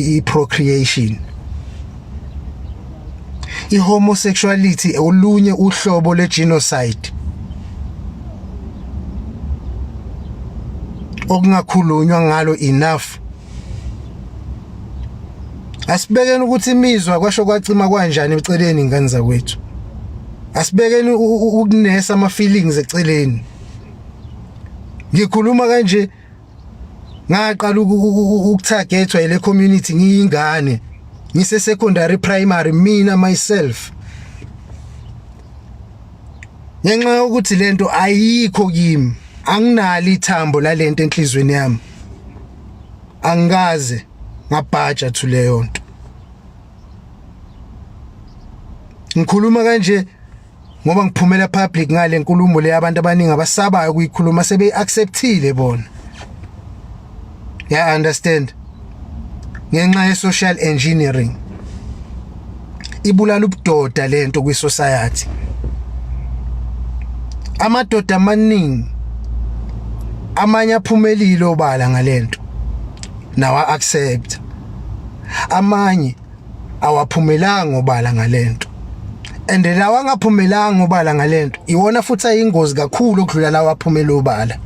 i-procreation. I-homosexuality olunye uhlobo le-genocide okungakhulunywa ngalo enough. Asibekeni ukuthi imizwa kwasho kwacima kanjani eceleni, ingane zakwethu. Asibekeni ukunesa ama feelings eceleni. Ngikhuluma kanje, ngaqala ukutargetwa ile community ngiyingane, ngise secondary, primary, mina myself, ngenxa yokuthi lento ayikho kimi, anginalo ithambo lalento enhlizweni yami, angikaze ngabhaja to leyo nto. Ngikhuluma kanje ngoba ngiphumela public ngale nkulumo le. Abantu abaningi abasabayo ukuyikhuluma sebe acceptile bona, ya understand, ngenxa ye social engineering ibulala ubudoda lento kwi society. Amadoda amaningi, amanye aphumelile obala ngalento nawa accept, amanye awaphumelanga obala ngalento, and lawa angaphumelanga obala ngalento iwona futhi ayingozi kakhulu okudlula lawa aphumela obala.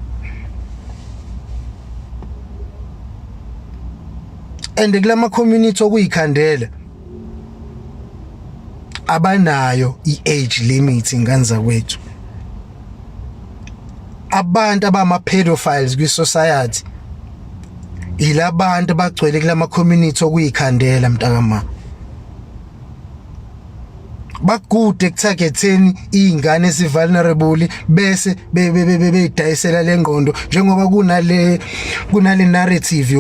And kulama community okuyikhandela abanayo i-age limit, ingane zakwethu. Abantu abama pedophiles kwi-society ilabantu abagcwele kulama community okuyikhandela, mntakama. Bagude ekutargetheni izingane ezivulnerable bese beyidayisela lengqondo, njengoba kunale narrative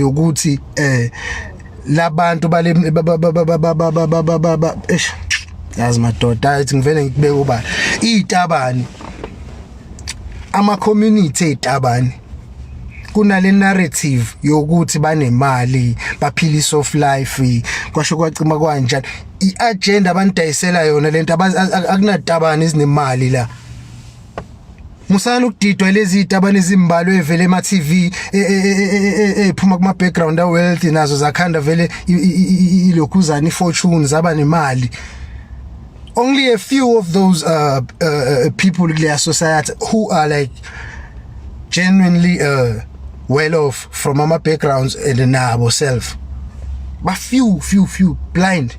yokuthi labantu bale ba, eish, yazi madoda, athi ngivele ngikubeke ubala izitabani, ama community ezitabani, kunale narrative yokuthi banemali, baphila soft life, kwasho kwacima kanjani. Iagenda abanidayisela yona lento, akunatabani ezinemali la. Musana ukudidwa lezi zitabane ezimbalwa evele ema TV ephuma kuma background a wealth, nazo zakhanda vele ilokhuzana ifortune, zaba nemali. Only a few of those people kuleya society who are like genuinely well off from ama backgrounds and nabo self ba few, few, few blind,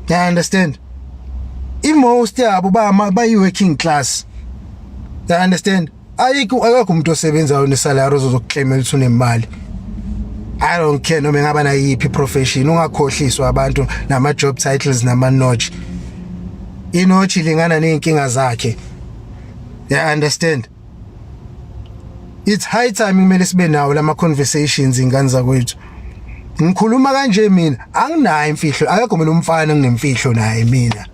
you understand? I most yabo ba bayi working class, you understand? Ayikho, akekho umuntu osebenzayo nesalary ozokuclaimela ukuthi unemali. I don't care noma engaba nayiphi profession. Ungakhohliswa abantu nama job titles nama notch. Inotch ilingana nezinkinga zakhe, you understand? It's high time kumele sibe nawo lama conversations, ingane zakwethu. Ngikhuluma kanje mina anginayo imfihlo, akekho mina umfana nginemfihlo naye mina.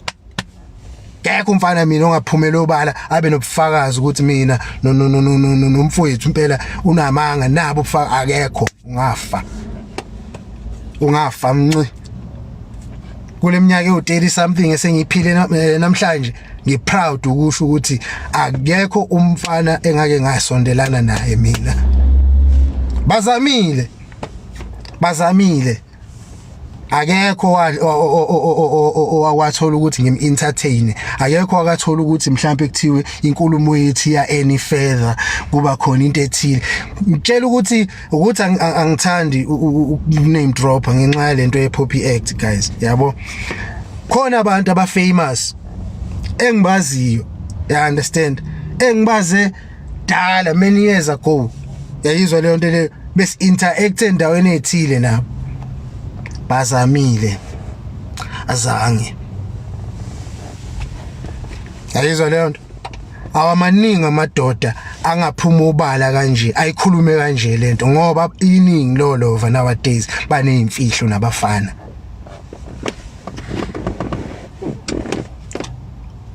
Kekho umfana mina ongaphumela obala abe nobufakazi ukuthi mina no no no no no nomfowethu impela unamanga nabo ubufakazi, akekho. Ungafa, ungafa mnci. Kule minyaka ewu30 something esengiphile namhlanje, ngiproud ukusho ukuthi akekho umfana engake ngasondelana naye mina. Bazamile, bazamile, akekho owathola ukuthi ngim entertain, akekho akathola ukuthi mhlawumbe kuthiwe inkulumo yethu ya any further, kuba khona into ethile. Ngitshela ukuthi angithandi name drop ngenxa yalento ye Poppy Act, guys, yabo. Khona abantu aba famous engibaziyo, you understand, engibaze dala, many years ago, yayizwa leyo nto leyo, bese interact endaweni ethile nabo, bazamile, azange, yayizwa leyo nto. Awamaningi amadoda angaphuma ubala kanje, ayikhulume kanje lento, ngoba iningi lolova nowadays baneyimfihlo nabafana.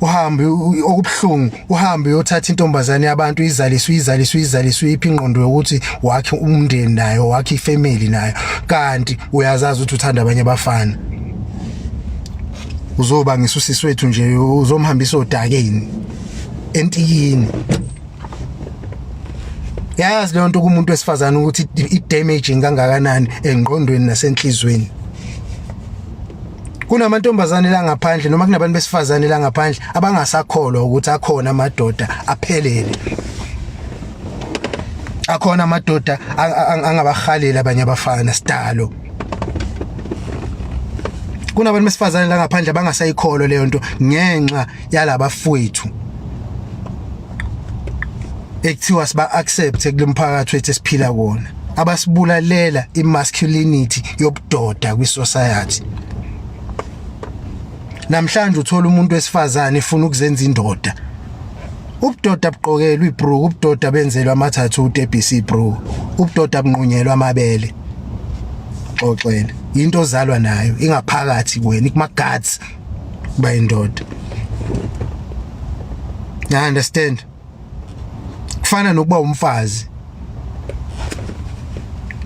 Uhambe, okubhlungu, uhambe uyothatha intombazane yabantu, uyizalise, uyizalise, uyizalise, uyiphi ingqondo yokuthi wakhe umndeni nayo, wakhe ifamily nayo, kanti uyazazi ukuthi uthanda abanye abafana. Uzoba ngisusisi wethu nje, uzomhambisa odakeni, entikini. Yazi leyo nto kumuntu wesifazane ukuthi i-damaging kangakanani engqondweni nasenhlizweni. Kunamantombazane la ngaphandle noma kunabantu besifazane la ngaphandle abangasakholwa ukuthi akhona amadoda aphelele. Akhona amadoda angabahaleli abanye abafana sidalo. Kunabantu besifazane la ngaphandle abangasayikholwa leyo nto ngenxa yalabafowethu ekuthiwa siba accept kulomphakathi wethu esiphila kuwona abasibulalela imasculinity yobudoda kwisociety. Namhlanje uthola umuntu wesifazane efuna ukuzenza indoda. Ubudoda buqokelwa ibhruku, ubudoda benzelwa amathathu utebhisi ibhruku, ubudoda bunqunyelwa amabele. Xoxele into ozalwa nayo ingaphakathi kuwena, ikuma guts kuba indoda. You understand? Kufana nokuba umfazi.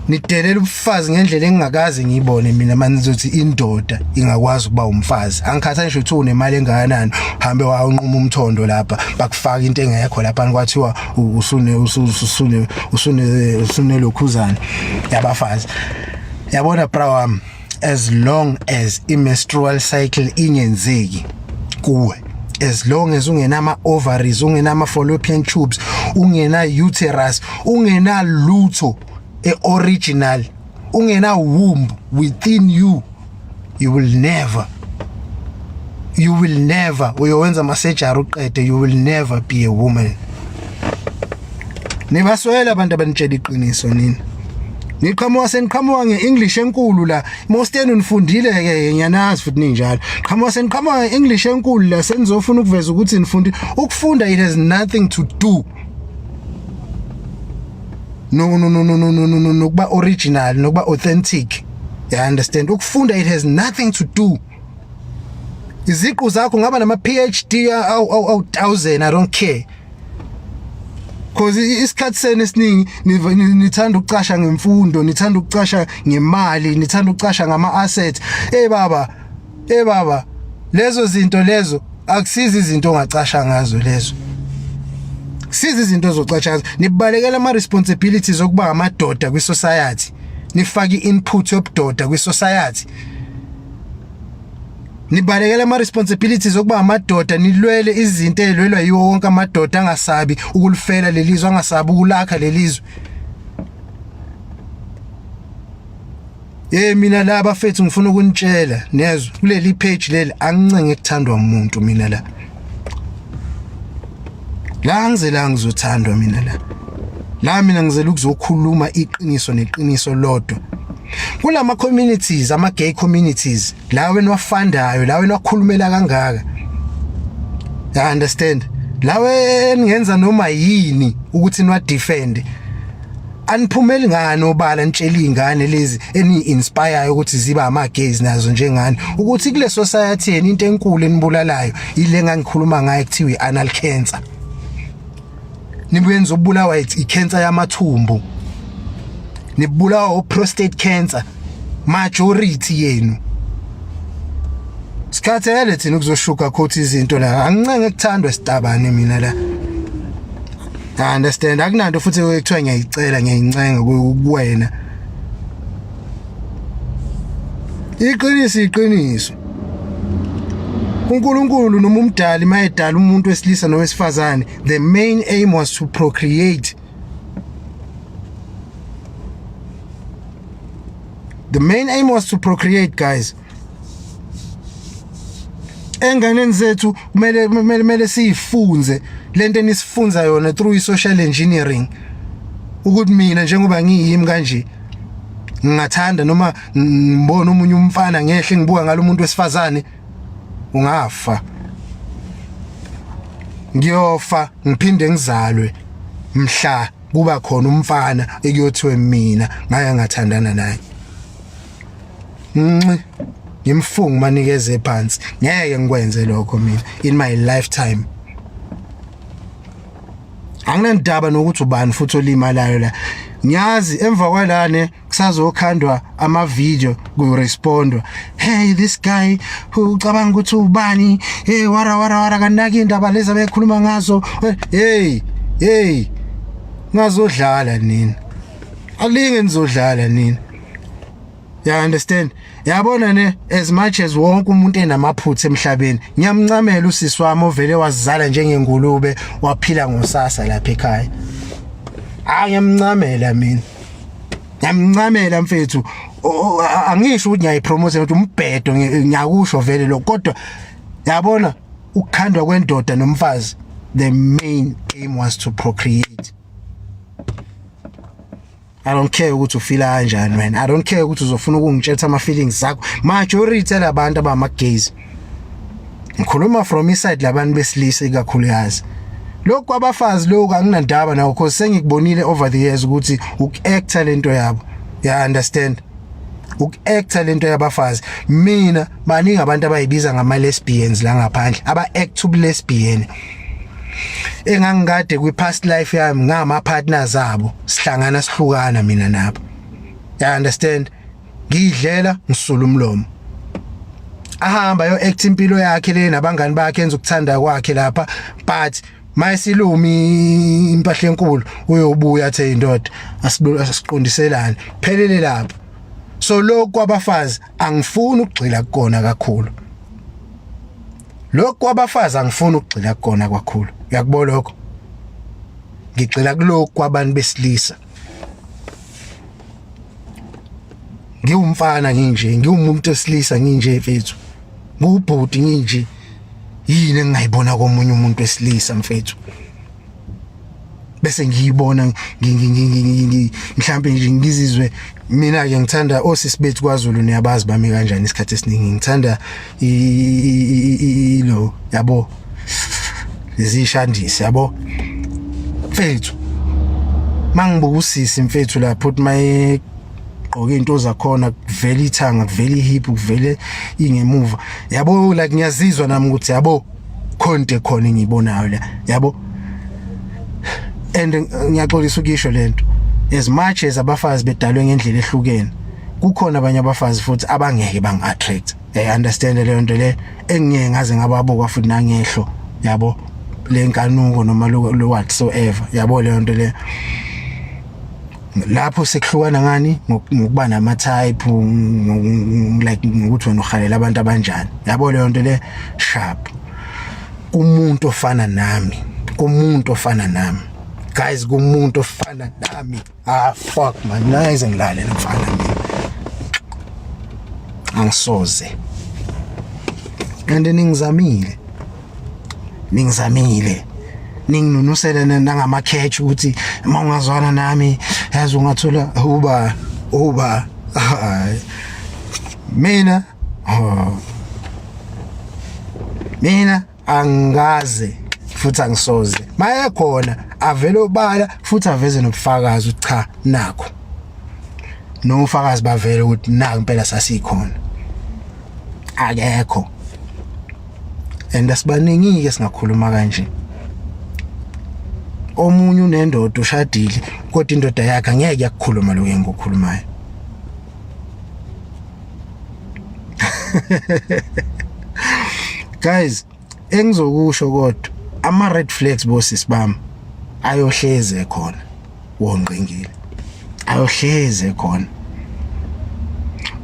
Nidelela ubufazi ngendlela engingakaze ngiyibone mina manje nizothi indoda ingakwazi ukuba umfazi. Angikhathali ngisho ukuthi unemali engakanani, hambe wawunquma umthondo lapha, bakufaka into engekho lapha kwathiwa usune usune usune usune lokhuzana yabafazi. Yabona bra wami, as long as i-menstrual cycle ingenzeki kuwe, as long as ungenama ovaries, ungenama fallopian tubes, ungena uterus, ungena lutho e-original, ungena womb within you, you will never, you will never, uyowenza ama-surgery uqede, you will never be a woman. Nibaswela abantu abanitshela iqiniso nina. Niqhamuka seniqhamuka nge-English enkulu la. Most yenu nifundile ke ngiyanazi futhi ninjalo. Qhamuka seniqhamuka nge-English enkulu la senizofuna ukuveza ukuthi nifundile. Ukufunda it has nothing to do no no no no no no no nokuba original, nokuba authentic. You understand? Ukufunda it has nothing to do. Iziqu zakho ngaba nama PhD awu awu 1000, I don't care. Cause isikhathi senu esiningi nithanda ukucasha ngemfundo, nithanda ukucasha ngemali, nithanda ukucasha ngama assets. Hey baba, hey baba, lezo zinto lezo akusizi izinto ongacasha ngazo lezo. Siza izinto ozocatsha ngazo. Nibalekela ama responsibilities okuba amadoda kwi society. Nifake input yobudoda kwi society. Nibalekela ama responsibilities okuba amadoda, nilwele izinto ezilwelwa yiwo wonke amadoda angasabi ukulifela lelizwe, angasabi ukulakha lelizwe. Hey mina la bafethu ngifuna ukunitshela nezwe kuleli page leli angincenge kuthandwa umuntu mina la. La ngizela ngizothandwa mina la. La mina ngizela ukuzokhuluma iqiniso neqiniso lodwa. Kulama communities, ama gay communities, la wena wafandayo, la wena wakhulumela kangaka. You understand? La eningenza noma yini ukuthi niwa defend. Aniphumeli ngani obala nitshela izingane lezi eni inspire ukuthi ziba ama gays nazo njengani ukuthi kule society yeni into enkulu enibulalayo ile ngangikhuluma ngayo kuthiwa ianal cancer. Nibuye nizobulawa icancer yamathumbu. Nibulawa uprostate cancer majority yenu. Sikhathele thina ukuzoshuka coat izinto la. Angincenge kuthandwa sitabane mina la. I understand akunanto futhi ekuthiwa ngiyayicela ngiyayincenga kuwena. Iqiniso iqiniso. uNkulunkulu noma umdali mayedala umuntu wesilisa nowesifazane, the main aim was to procreate. The main aim was to procreate, guys. Enganeni zethu kumele kumele kumele siyifunze lento enisifunza yona through i-social engineering, ukuthi mina njengoba ngiyimi kanje ngingathanda noma ngibona omunye umfana ngehle ngibuka ngalo umuntu wesifazane, ungafa, ngiyofa ngiphinde ngizalwe mhla kuba khona umfana ekuyothiwe mina ngaya ngathandana naye. Nci ngimfunga manikeze phansi, ngeke ngikwenze lokho mina in my lifetime. Anginandaba nokuthi ubani futhi olimalayo la. Ngiyazi emva kwalane kusazokhandwa ama video kurespondwa, hey this guy ucabanga ukuthi ubani, hey wara wara wara, kanaki indaba lezi abekhuluma ngazo. Hey hey, Ngazodlala nina. Alinge nizodlala nina. You understand? Yabona ne, as much as wonke umuntu enamaphutha emhlabeni, ngiyamncamela usisi wami ovele wazala njengengulube waphila ngosasa lapha ekhaya. Ah, ngiyamncamela mina. Ngiyamncamela mfethu. Angisho ukuthi ngiyayipromote ukuthi umbhedo, ngiyakusho vele lokho, kodwa yabona ukukhandwa kwendoda nomfazi, the main aim was to procreate. I don't care ukuthi ufila kanjani wena. I don't care ukuthi uzofuna ukungitshela ama feelings zakho. Majority labantu abama gays. Ngikhuluma from iside labantu besilisa ikakhulukazi. Lokhu kwabafazi lokhu anginandaba nawo because sengikubonile over the years ukuthi ukuacta lento yabo. Ya understand? Ukuacta lento yabafazi. Mina baningi abantu abayibiza ngama lesbians la ngaphandle, aba act ubu lesbian. Engangikade kwi past life yami ngama partners abo, sihlangana sihlukana mina nabo. Ya understand? Ngidlela ngisula umlomo. Ahamba yo act impilo yakhe le nabangani bakhe, enza ukuthanda kwakhe lapha, but mayisilumi impahla enkulu uyobuya athe indoda asiqondiselane, phelele lapho. So lokhu kwabafazi angifuni ukugxila kukona kakhulu. Lokhu kwabafazi angifuni ukugxila kukona kakhulu. Uyakubona lokho? Ngigxila kulokhu kwabantu besilisa. Ngiwumfana nginje, ngiwumuntu wesilisa nginje mfethu. Ngubhuti nginje. Yini engingayibona komunye umuntu wesilisa mfethu? Bese ngiyibona mhlambe nje ngizizwe mina ke ngithanda osisi bethu kwaZulu, niyabazi bami kanjani, isikhathi esiningi ngithanda ilo yabo lezishandisi yabo mfethu. Mangibuka usisi mfethu lapho uthi maye gqoka into zakhona, kuvela ithanga, kuvela ihip, kuvele ingemuva yabo, like ngiyazizwa nami ukuthi yabo khonto khona engiyibonayo la yabo. And ngiyaxolisa ukisho lento, as much as abafazi bedalwe ngendlela ehlukene, kukhona abanye abafazi futhi abangeke bangi-attract. I understand leyo nto le, engingeke ngaze ngababuka futhi nangehlo yabo le nkanuko noma lo whatsoever yabo leyo nto le. Lapho sekuhlukana ngani? Ngokuba nama type, like ngokuthi wena uhalela abantu abanjani yabo leyo nto le. Sharp kumuntu ofana nami, kumuntu ofana nami guys, kumuntu ofana nami. Ah, fuck man, nice, ngilale mfana, mina angisoze. And ningizamile, ningizamile, ninginunusele nangama catch ukuthi uma ungazwana nami yazi ungathola uba uba mina, oh. Mina angikaze futhi angisoze. Maye khona avele obala futhi aveze nobufakazi ukuthi cha, nakho nofakazi bavele ukuthi naku impela sasikhona. Akekho and asibaningi ke singakhuluma kanje. Omunye unendoda, ushadile, kodwa indoda yakhe angeke yakukhuluma lokho engikukhulumayo. Guys, engizokusho kodwa, ama red flags bosisi bami ayohleze khona, wongqingile ayohleze khona,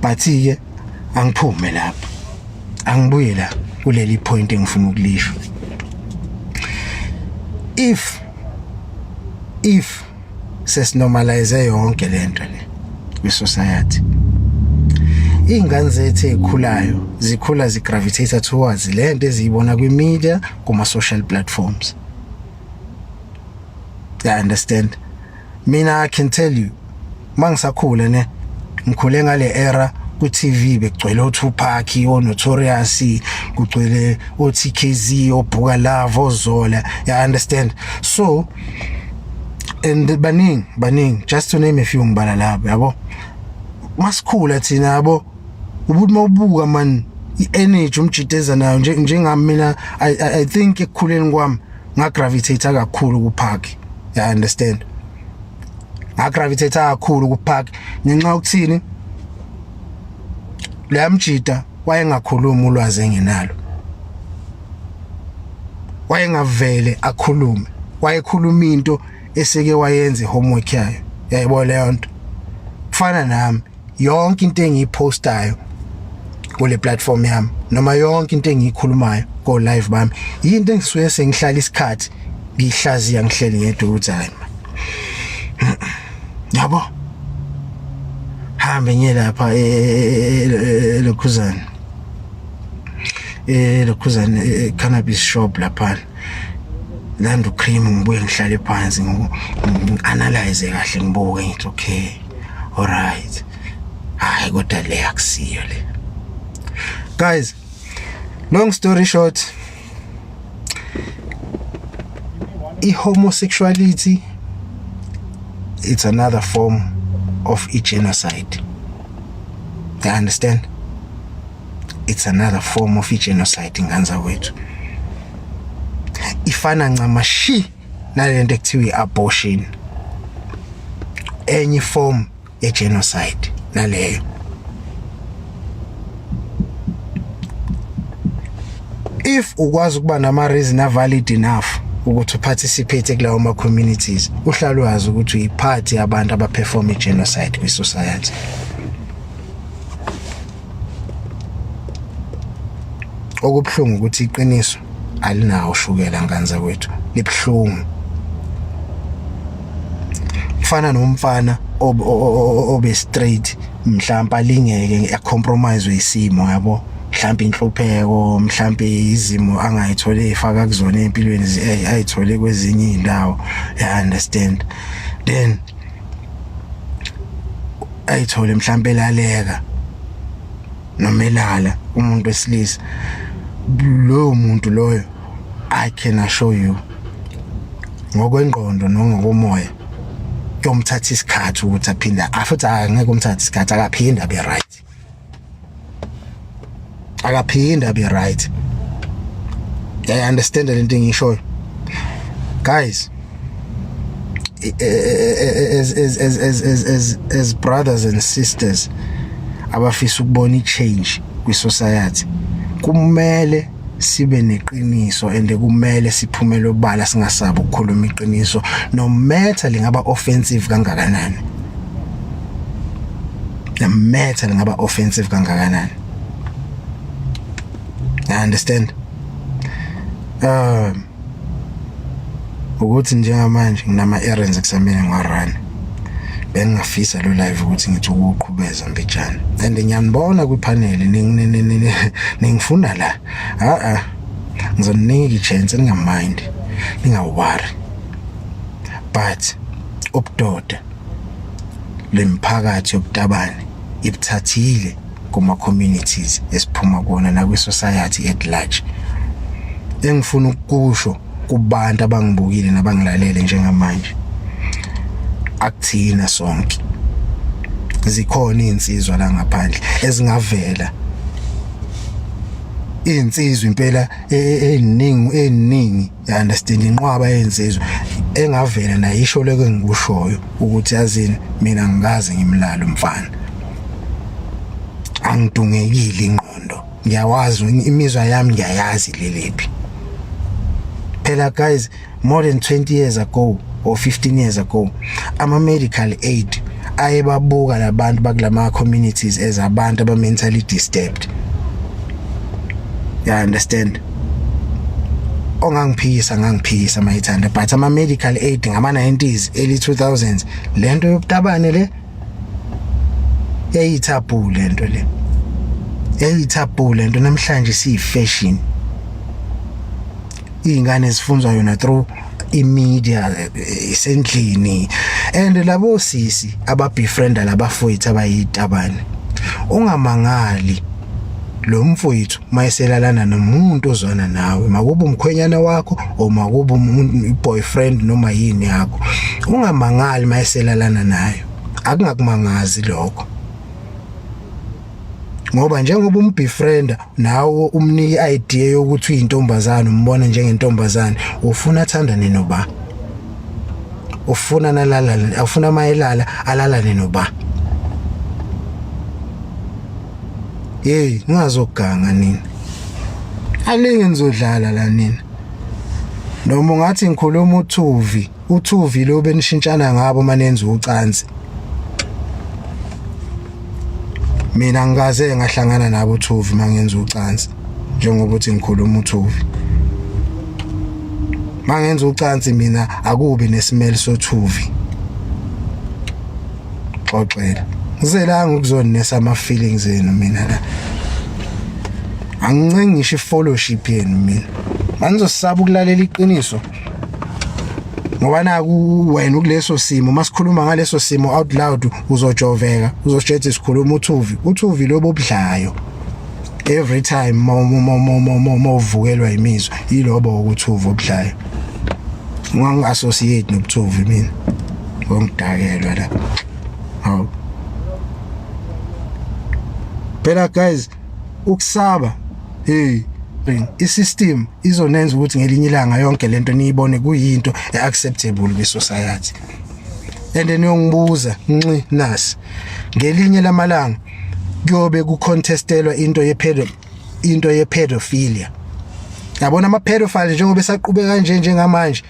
but ke angiphume lapho, angibuye la kuleli point engifuna ukulisho. If sesinormalize yonke lento le kwi-society, iy'ngane zethu ey'khulayo zikhula zigravitate towards le nto eziyibona kwi-media, kuma-social platforms. You understand? Mina I can tell you, mangisakhula ne, ngikhule ngale era ku-TV bekugcwele o-Tupac, o-Notorious, kugcwele o-TKZ, oBuka Love, oZola, you understand? So and baningi baningi, just to name a few, ngibala labo yabo. Masikhula thina yabo, ubuthi mawubuka man i-energy umjideza nayo njengami mina, I think ekukhuleni kwami ngagravitate kakhulu kuPac, you understand? Ngagravitate kakhulu kuPac ngenxa yokuthini? Leya mjida wayengakhuluma ulwazi enginalo, wayengavele akhulume, wayekhuluma into. eseke wayenza ihomework yayo. Yayibona leyo nto. Kufana nami, yonke into engiyipostayo kule platform yami noma yonke into engiyikhulumayo ko live bami, yinto engisuke sengihlala isikhathi ngihlaziya, ngihleli ngedwa ukuthi hayi, yabo, hambe ngiye lapha elokhuzana, elokhuzana cannabis shop lapha, landa ucream, ngibuye ngihlale phansi, ngi-analyze kahle, ngibuke, ngithi okay, alright, hayi, kodwa le akusiyo le. Guys, long story short, i-homosexuality, it's another form of i-genocide. You understand? It's another form of i-genocide, ingane zakwethu. Ifana ncamashi nalento ekuthiwa i-abortion, enye form ye-genocide naleyo. If ukwazi ukuba nama reason a valid enough ukuthi uparticipate kulawo ma communities, uhlala wazi ukuthi uyipart yabantu abaperform i-genocide kwi-society. Okubuhlungu ukuthi iqiniso alinawo ushukela, ngane zakwethu, libuhlungu. Kufana nomfana obe straight, mhlawumbe alingeke, acompromise isimo, yabo, mhlawumbe inhlupheko, mhlawumbe izimo angayithole efaka kuzona empilweni, ayithole kwezinye izindawo, you understand? Then ayithole mhlawumbe elaleka noma elala umuntu wesilisa. Loyo muntu loyo, I can assure you, ngokwengqondo nongokomoya kuyomthatha isikhathi ukuthi aphinde, futhi angeke umthathe isikhathi, akaphinde abe right, akaphinde abe right. I understand lento engishoyo, guys. As brothers and sisters abafisa ukubona i-change kwi-society, kumele sibe neqiniso and kumele siphumele obala, singasabi ukukhuluma iqiniso, no matter lingaba offensive kangakanani, no matter lingaba offensive kangakanani. I understand ukuthi njengamanje nginama errands ekusamele ngiwarun. Bengingafisa lo live ukuthi ngithi ukuqhubeza mbijana, and ngiyanibona kwipanel ningifuna la. A a, ngizoninika i-chance, ningamind, ningawari, but ubudoda lemphakathi yobutabane ibuthathile kuma communities esiphuma kuona nakwi society at large. Engifuna ukukusho kubantu abangibukile nabangilalele njengamanje, akuthina sonke, zikhona izinsizwa la ngaphandle ezingavela, izinsizwa impela eziningi eziningi, you understand, inqwaba yensizwa engavela nayo isho lokho engikushoyo ukuthi yazini, mina ngikaze ngimlalo umfana, angidungekile ingqondo, ngiyawazi imizwa yami, ngiyayazi lelephi. Phela guys, more than 20 years ago or 15 years ago, ama medical aid ayebabuka labantu bakulama communities as abantu aba mentally disturbed, you understand? Ongangiphikisa ngangiphikisa mayithanda, but ama medical aid ngama 90s, early 2000s, lento yobutabane le yayitaboo, lento le yayitaboo. Lento namhlanje siyi fashion, izingane zifunzwa yona through imedia isendlini. And labo sisi ababefrienda labafowethu abayitabane, ungamangali lo mfowethu mayeselalana nomuntu ozwana nawe, makuba umkhwenyana wakho or makuba umuntu boyfriend noma yini yakho, ungamangali mayeselalana nayo. Akungakumangazi lokho, ngoba njengoba umbefrienda nawe, umnika idea yokuthi uyintombazana, umbona njengentombazane, ufuna athandane noba, ufuna nalala, ufuna mayelala alalane noba. Hey, ngazoganga nini, alinge nizodlala la nina, noma ungathi ngikhuluma uthuvi. Uthuvi lo benishintshana ngabo manenza ucansi. Mina ngikaze ngahlangana nabo uthuvi mangenza ucansi njengoba uthi ngikhuluma uthuvi. Mangenza ucansi mina akubi nesimele sothuvi. Xoxela. Ngizelanga ukuzonesa ama feelings enu mina la. Angincengi ngisho i-fellowship yenu mina. Manizosaba ukulalela iqiniso. Ngoba naku wena ukuleso simo masikhuluma ngaleso simo out loud uzojoveka uzositshetha sikhuluma uthuvi uthuvi lobo obudlayo every time mawuvukelwa imizwa yilobo ukuthuvi obudlayo ungangi-associate nobuthuvi mina ngongidakelwa la hawu phela guys ukusaba hey i-system izonenza ukuthi ngelinye ilanga yonke lento niyibone kuyinto e-acceptable kwi-society and niyongibuza nxi nasi ngelinye lamalanga kuyobe kucontestelwa into ye-pedo into ye-pedophilia yabona ama-pedophile njengoba esaqhubeka kanje njengamanje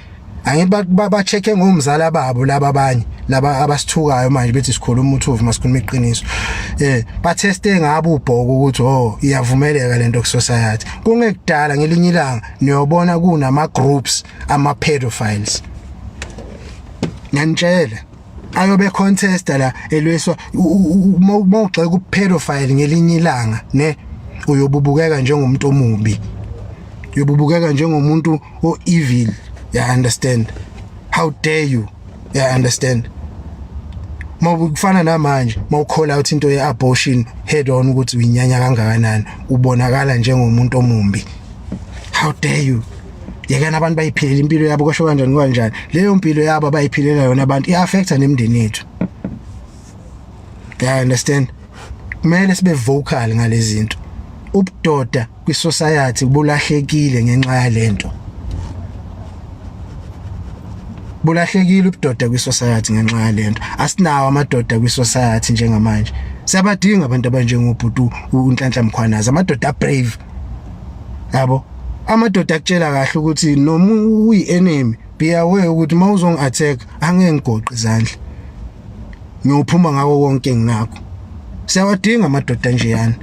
angithi ba-check-e ngomzala babo laba abanye laba abasithukayo manje bethi sikhuluma uthuvi masikhuluma iqiniso eh batheste ngabo ubhoko ukuthi oh iyavumeleka lento ku society kungekudala ngelinye ilanga niyobona kunama groups ama pedophiles ngiyanitshela ayobe contesta la elwiswa uma ugxeka upedophile ngelinye ilanga ne uyobubukeka njengomuntu omubi uyobubukeka njengomuntu o evil you understand how dare you you understand mawukufana namanje mawukhola out into ye-abortion head on ukuthi uyinyanya kangakanani ubonakala njengomuntu omumbi how dare you yekana abantu bayiphilela impilo yabo kusho kanjani kanjani leyo mpilo yabo abayiphilela yona abantu i-affecta nemindeni yethu you understand kumele sibe vocal ngalezi zinto ubudoda kwisociety bulahlekile ngenxa yalento bulahlekile ubudoda kwisociety ngenxa yalento asinawo amadoda kwisociety njengamanje siyabadinga abantu abanjengobhuti uNhlanhla Mkhwanazi amadoda brave yabo amadoda akutshela kahle ukuthi noma uyi-enemy be aware ukuthi uma uzongi-attack angeke ngigoqe izandla ngiyophuma ngako konke enginakho siyawadinga amadoda njeyana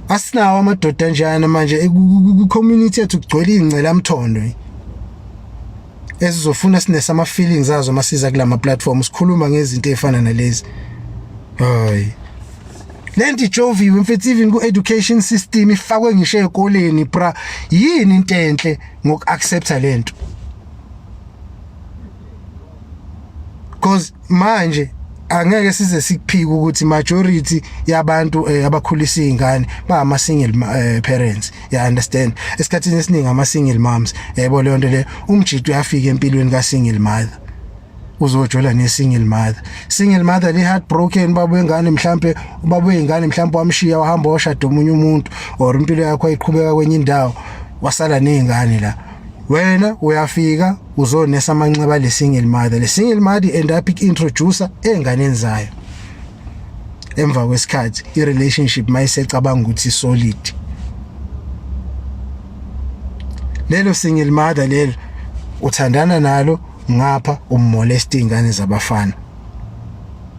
asinawo amadoda njeyana manje ku-community yethu kugcwele iy'ngcelamthondo ezizofuna sinesa ama-feelings azo masiza kulama platform sikhuluma ngezinto ey'fana nalezi hayi lento ijoviwe mfethu even ku-education system ifakwe ngisho ey'koleni bra yini into enhle ngoku-accepta lento because manje angeke size sikuphike ukuthi majority yabantu eh, abakhulisa izingane ba ama single eh, parents you understand esikhathini esiningi ama single moms yebo leyo nto le umjito uyafika empilweni ka single mother uzojola ne single mother single mother le heartbroken baba wengane mhlambe ubaba wengane mhlambe wamshiya wahamba washada omunye umuntu or impilo yakho ayiqhubeka kwenye indawo wasala nezingane la wena uyafika uzonesa amanxeba le single mother le single mother end up introducer enganeni zayo emva kwesikhathi i relationship mayisecabanga ukuthi solid lelo single mother lelo uthandana nalo ngapha ummolest ingane zabafana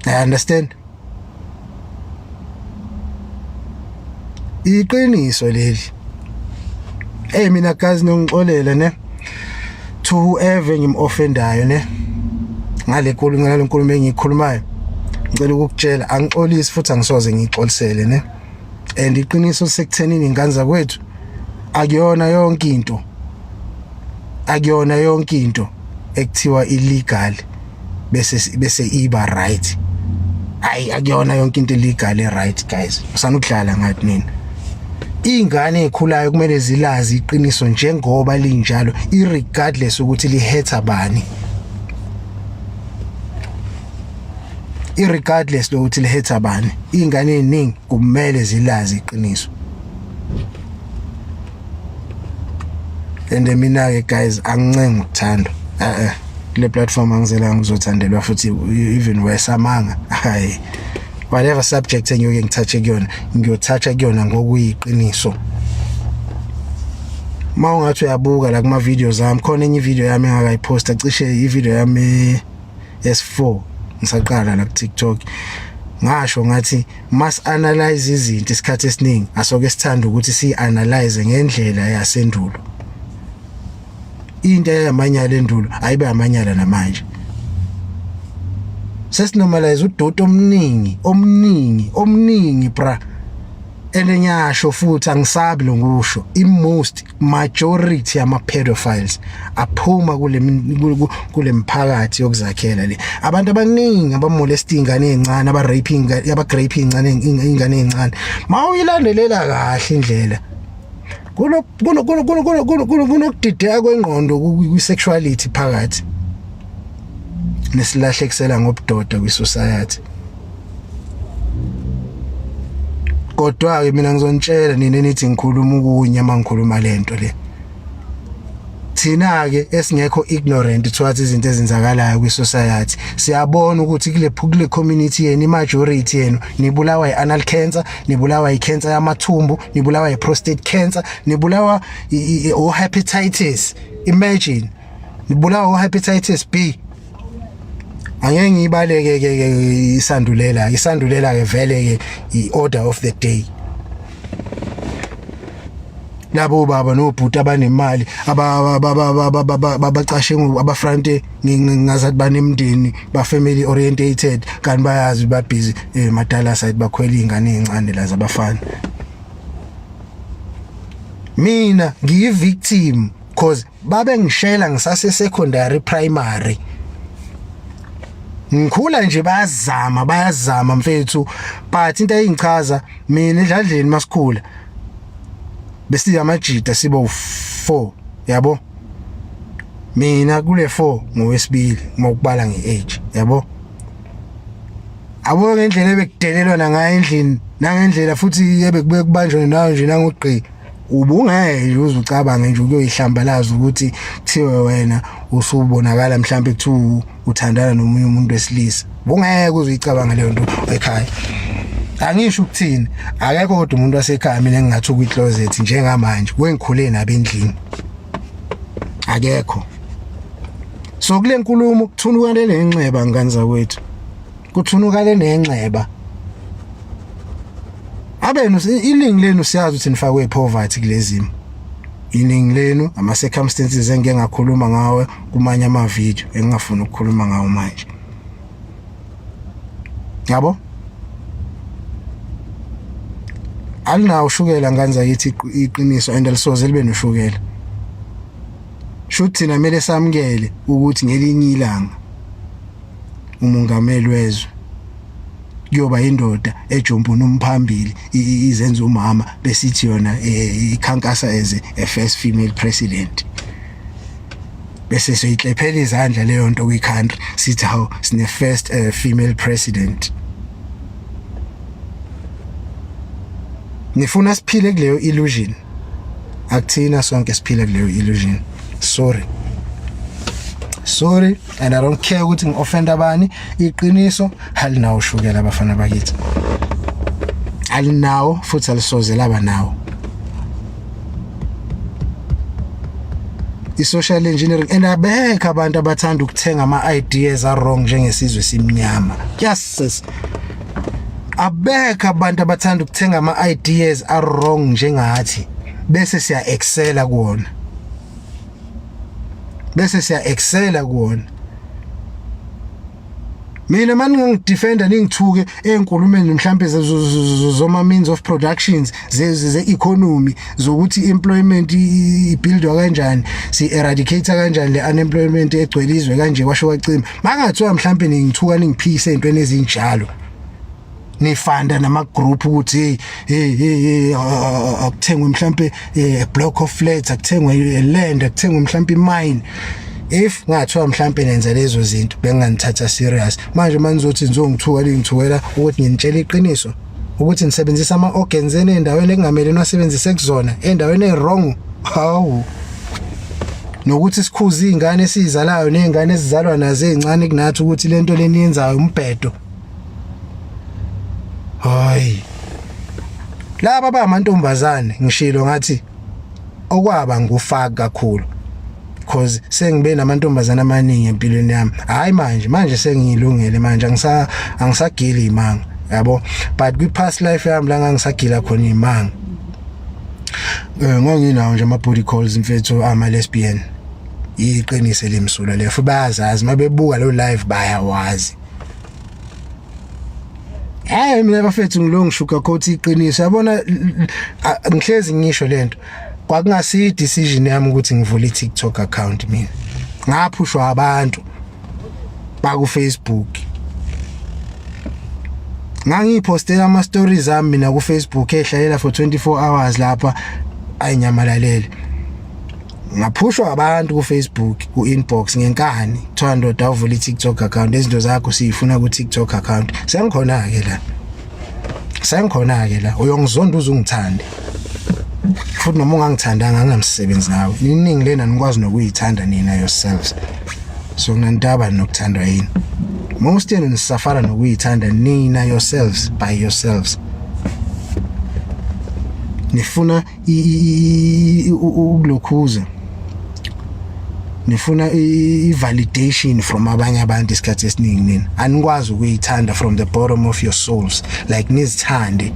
i understand iqiniso leli hey mina guys nongixolela ne to whoever ngimoffendayo ne ngale nkulumo ngale nkulumo engiyikhulumayo ngicela ukukutshela angixolisi futhi angisoze ngixolisele ne and iqiniso sekuthenini ingane zakwethu akuyona yonke into akuyona yonke into ekuthiwa illegal bese bese iba right hayi akuyona yonke into illegal e right guys usanukudlala ngathi nina ingane ezikhulayo kumele zilazi iqiniso njengoba linjalo irregardless ukuthi lihetha bani irregardless lokuthi lihetha bani ingane eziningi kumele zilazi iqiniso and mina ke guys angincengi ukuthandwa eh eh kule platform angizelanga ngizothandelwa futhi even worse amanga hayi whatever subject engiyoke ngithathe kuyona ngiyothatha kuyona ngokuyiqiniso Uma ungathi uyabuka la kuma videos ami, khona enye video yami engakayiposta, cishe i video yami S4 ngisaqala la ku TikTok, ngasho ngathi must analyze izinto. Isikhathi esiningi asoke sithanda ukuthi si analyze ngendlela yasendulo. Into eyamanyala endulo ayibe amanyala namanje. Sesinormalize udoti omningi omningi omningi, bra. And ngiyasho futhi, angisabi lokusho, i most majority yama pedophiles aphuma kule mphakathi yokuzakhela le. Abantu abaningi abamolest ingane ezincane, aba raping, aba rape ingane, ingane ezincane, mawuyilandelela kahle indlela, kuno kuno kuno kuno kuno kuno kunokudideka kwengqondo kwi sexuality phakathi nesilahlekisela ngobudoda kwi society. Kodwa ke mina ngizonitshela nina nithi ngikhuluma ukunye uma ngikhuluma lento le. Thina ke esingekho ignorant towards izinto ezenzakalayo kwi society, siyabona ukuthi kule community yenu, i majority yenu nibulawa i-anal cancer, nibulawa i-cancer yamathumbu, nibulawa i-prostate cancer, nibulawa o hepatitis. Imagine, nibulawa o hepatitis B. Angeke ngiyibaleke ke isandulela ke, vele ke i-order of the day. Labo baba nobhuti abanemali abacashe, abafront ngazathi banemndeni, ba family orientated, kanti bayazi ba busy madala side, bakhwela izingane ezincane la zabafana. Mina ngiyi victim, cause babe ngishela ngisase secondary, primary, ngikhula nje. Bayazama, bayazama mfethu, but into eyingichaza mina edladleni, masikhula besiyamajita sibo 4, yabo. Mina kule 4 ngowesibili ngokubala ngeage, yabo. Abo ngendlela ebekudelelwa ngayo endlini, nangendlela futhi ebekubuye kubanjwe nayo nje nangogqi, ubungeke uze ucabange nje ukuyoyihlambalaza ukuthi kuthiwe wena usubonakala mhlawumbe kuthiwa uthandana nomunye umuntu wesilisa. Bungeke uze uyicabanga leyo nto ekhaya. Angisho ukuthini, akekho kodwa umuntu wasekhaya mina engingathi ukwi-closet njengamanje wengikhule nabo endlini, akekho. So kule nkulumo kuthunukale nenxeba, ngane zakwethu, kuthunukale nenxeba. Abenu iningi lenu siyazi ukuthi nifakwe poverty kulezimo, iningi lenu ama circumstances engike ngakhuluma ngawe kumanye ama video engingafuni ukukhuluma ngawo manje, yabo. Alinawo ushukela, ngane zakithi, iqiniso, and alisoze libe noshukela. Shuthi thina kumele samukele ukuthi ngelinye ilanga umongameli wezwe kuyoba indoda ejompuna umphambili, izenza umama, besithi yona ikhankasa as a first female president, bese soyiklephela izandla leyo nto kwi-country, sithi hawu, sine first female president. Nifuna siphile kuleyo illusion? Akuthina sonke siphile kuleyo illusion. Sorry, sorry, and I don't care ukuthi ngi-offend abani. Iqiniso alinawo ushukela, abafana bakithi, alinawo futhi alisoze laba nawo. I-social engineering, and abekho abantu abathanda ukuthenga ama-ideas a-wrong njengesizwe simnyama. Yes, abekho abantu abathanda ukuthenga ama-ideas a-wrong njengathi, bese siya excela kuwona, bese siya excela kuwona. Mina mani ngangidefenda, ningithuke enkulumeni mhlambe zoma means of productions ze economy, zokuthi employment ibuildwa kanjani, si eradicate kanjani le unemployment egcwele izwe kanje, kwasho kwacima. Mangathiwa mhlambe ningithuka, ningiphikise ezintweni ezinjalo, nifanda nama group ukuthi hey, hey, hey, hey, akuthengwe mhlambe a block of flats, akuthengwe land, akuthengwe mhlambe imine, if ngathiwa mhlambe nenza lezo zinto, benganithatha serious. Manje manizothi nizongithuka, lingithukela ukuthi nginitshela iqiniso ukuthi nisebenzisa ama organs enu endaweni ekungamele niwasebenzise kuzona, endaweni e-wrong. Hawu, nokuthi sikhuze izingane esizalayo nezingane ezizalwa nazo ezincane kunathi ukuthi lento leniyenzayo umbhedo. Hayi, laba bamantombazane, ngishilo ngathi Okwaba ngufaka kakhulu because sengibe namantombazana amaningi empilweni yami. Hayi, manje manje sengiyilungele manje, angisagili imanga yabo, but kwi past life yami la ngangisagila khona imanga, ngonginawo nje ama booty calls mfethu ama lesbian. Iqiniso elimsulwa leyo, futhi bayazazi mabebuka lo live, bayawazi. Hayi, mina bafethu ngilo ngishuka coat iqiniso, yabona, ngihlezi ngisho lento. Kwakungasi decision yami ukuthi ngivule i-TikTok account. Mina ngaphushwa abantu baku Facebook. Ngangipostela ama stories ami mina ku Facebook ehlalela for 24 hours lapha, ayinyamalalele. Ngaphushwa abantu ku Facebook ku inbox ngenkani, kuthiwa, "Ndoda, uvula i-TikTok account, izinto zakho siyifuna ku TikTok account." Sengikhona ke la, sengikhona ke la. Uyongizonda uzungithande futhi, noma ungangithandanga anginamsebenzi nawe. Iningi lena nikwazi nokuyithanda nina yourselves, so nginandaba nokuthandwa yini. Most yenu nisafara nokuyithanda nina yourselves by yourselves. Nifuna ukulokhuza, nifuna i-validation from abanye abantu isikhathi esiningi. Nina anikwazi ukuyithanda from the bottom of your souls, like nizithande.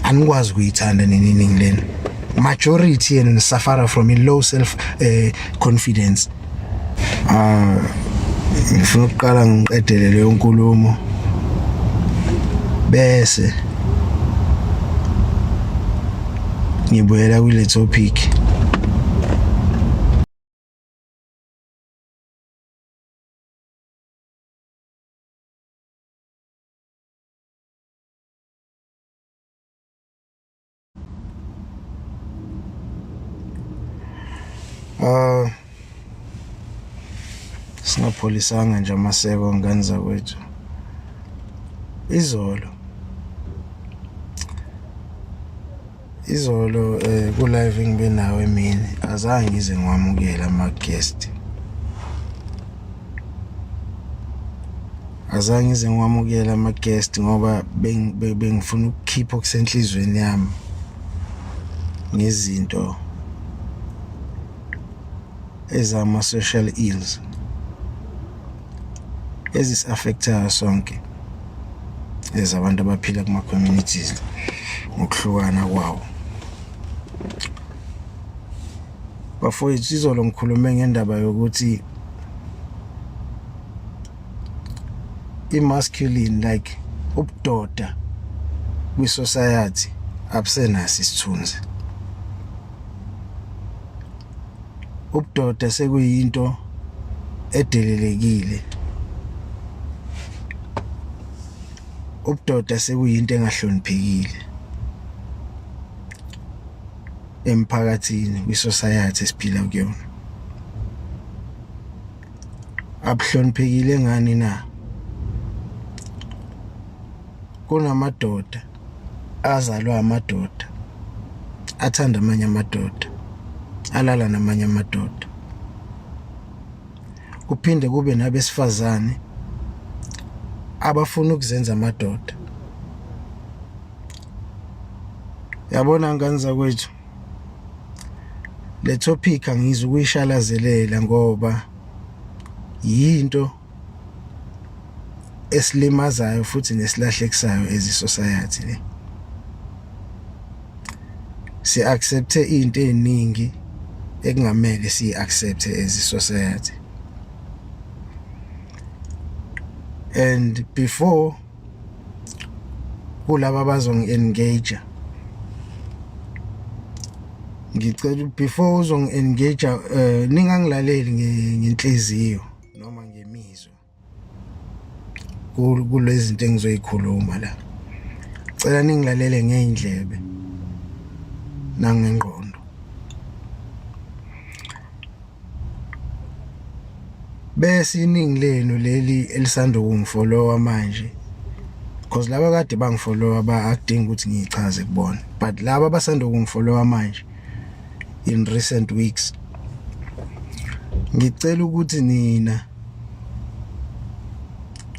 Anikwazi ukuyithanda nina. Iningi lena, majority yenu nisafara from i-low self confidence. Ah, ngifuna ukuqala ngiqedele leyo nkulumo bese ngibuyela kule topic. Ah, singapholisanga nje amaseko, ngane zakwethu. Izolo ku live engibe nawe emini, azange ngize ngiwamukele ama guest. Azange ngize ngiwamukele ama guest ngoba bengifuna ukukhipha okusenhlizweni yami ngezinto ezama social ills ezisi-affectayo sonke ezabantu abaphila kuma communities ngokuhlukana kwawo. Bafowethu, izolo ngikhulume ngendaba yokuthi i-masculine, like ubudoda kwi-society, abusenaso isithunzi. Ubudoda sekuyinto edelelekile, ubudoda sekuyinto engahloniphekile emphakathini, kwi-society esiphila kuyona. Abuhloniphekile ngani na? Kunamadoda azalwa amadoda athanda amanye amadoda, alala namanye amadoda. Kuphinde kube nabesifazane abafuna ukuzenza amadoda. Yabona, ngane zakwethu, le topic angizwe ukuyishalazelela ngoba yinto esilimazayo futhi nesilahlekisayo as society le. Si accepte into eziningi ekungamele si accepte as society. And before kulaba abazongi-engage, ngicela before uzongi-engage, ningangilaleli ngenhliziyo noma ngemizwa kulezi zinto engizoyikhuluma la. Cela ningilalele ngey'ndlebe nangengqondo. Bese iningi lenu leli elisanda ukungifollowa manje, because laba kade bangifollowa ba akudingi ukuthi ngiyichaze kubona, but laba abasanda ukungifollowa manje in recent weeks, ngicela ukuthi nina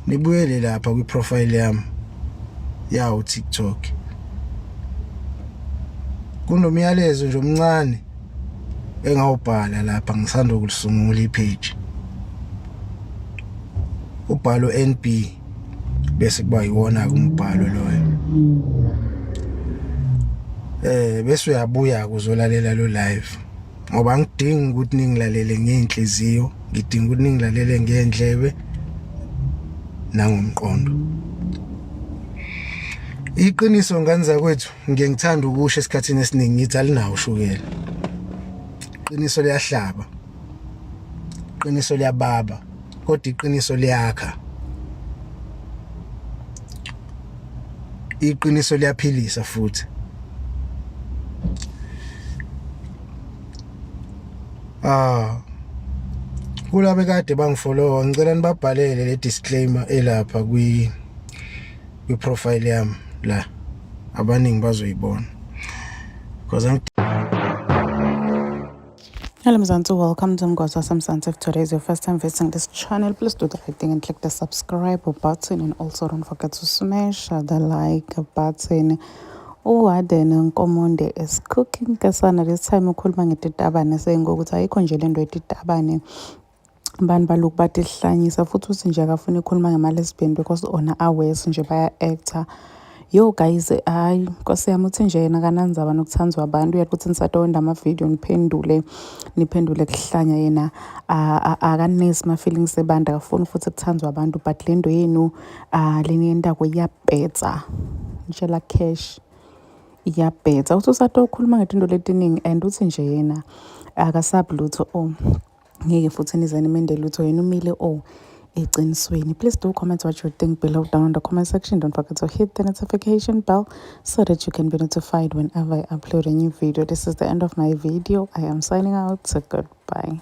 nibuyele lapha kwi-profile yami yawo TikTok. Kunomyalezo nje omncane engawubhala lapha ngisanda ukulisungula ipage. Ubhalo NB bese kuba yiwona ke umbhalo loyo. Bese uyabuya kuzolalela lo live ngoba angidingi ukuthi ningilalele ngenhliziyo, ngidinga ukuthi ningilalele ngendlebe nangomqondo. Iqiniso ngane zakwethu ngiye ngithanda ukusho esikhathini esiningi ngithi alinawo ushukela. Iqiniso liyahlaba. Iqiniso liyababa kodwa iqiniso liyakha. Iqiniso liyaphilisa futhi. Ah kulabo kade bangifollowa ngicela nibabhalele le disclaimer elapha kwi kwi profile yami la abaningi bazoyibona because I'm Hello Mzansi, welcome to Mgosa Mzansi. If today is your first time visiting this channel, please do the right thing and click the subscribe button, and also don't forget to smash the like button. UWarden Nkomonde is cooking kasana this time ukhuluma ngetitabane sengokuthi ayikho nje lento yetitabane abantu balokhu batihlanyisa futhi uthi nje akafuni ukukhuluma ngema-lesbian because ona awes nje baya-actor. Yo guys, hayi nkosi yami, uthi nje yena akanandzaba nokuthandzwa abantu, uyathi ukuthi nisatowenda amavidiyo niphendule niphendule kuhlanya yena akanesi ma-feelings ebantu, akafuni futhi kuthandzwa abantu, but le nto yenu leniyentako iyabhetsa, ngitshela cash iyabhetsa. Uthi usatokhuluma ngetinto letiningi and uthi nje yena akasabi lutho, oh ngeke futhi nize nimende lutho, yena umile oh eqinisweni. Please do comment what you think below down in the comment section. Don't forget to hit the notification bell so that you can be notified whenever I upload a new video. This is the end of my video. I am signing out, so goodbye.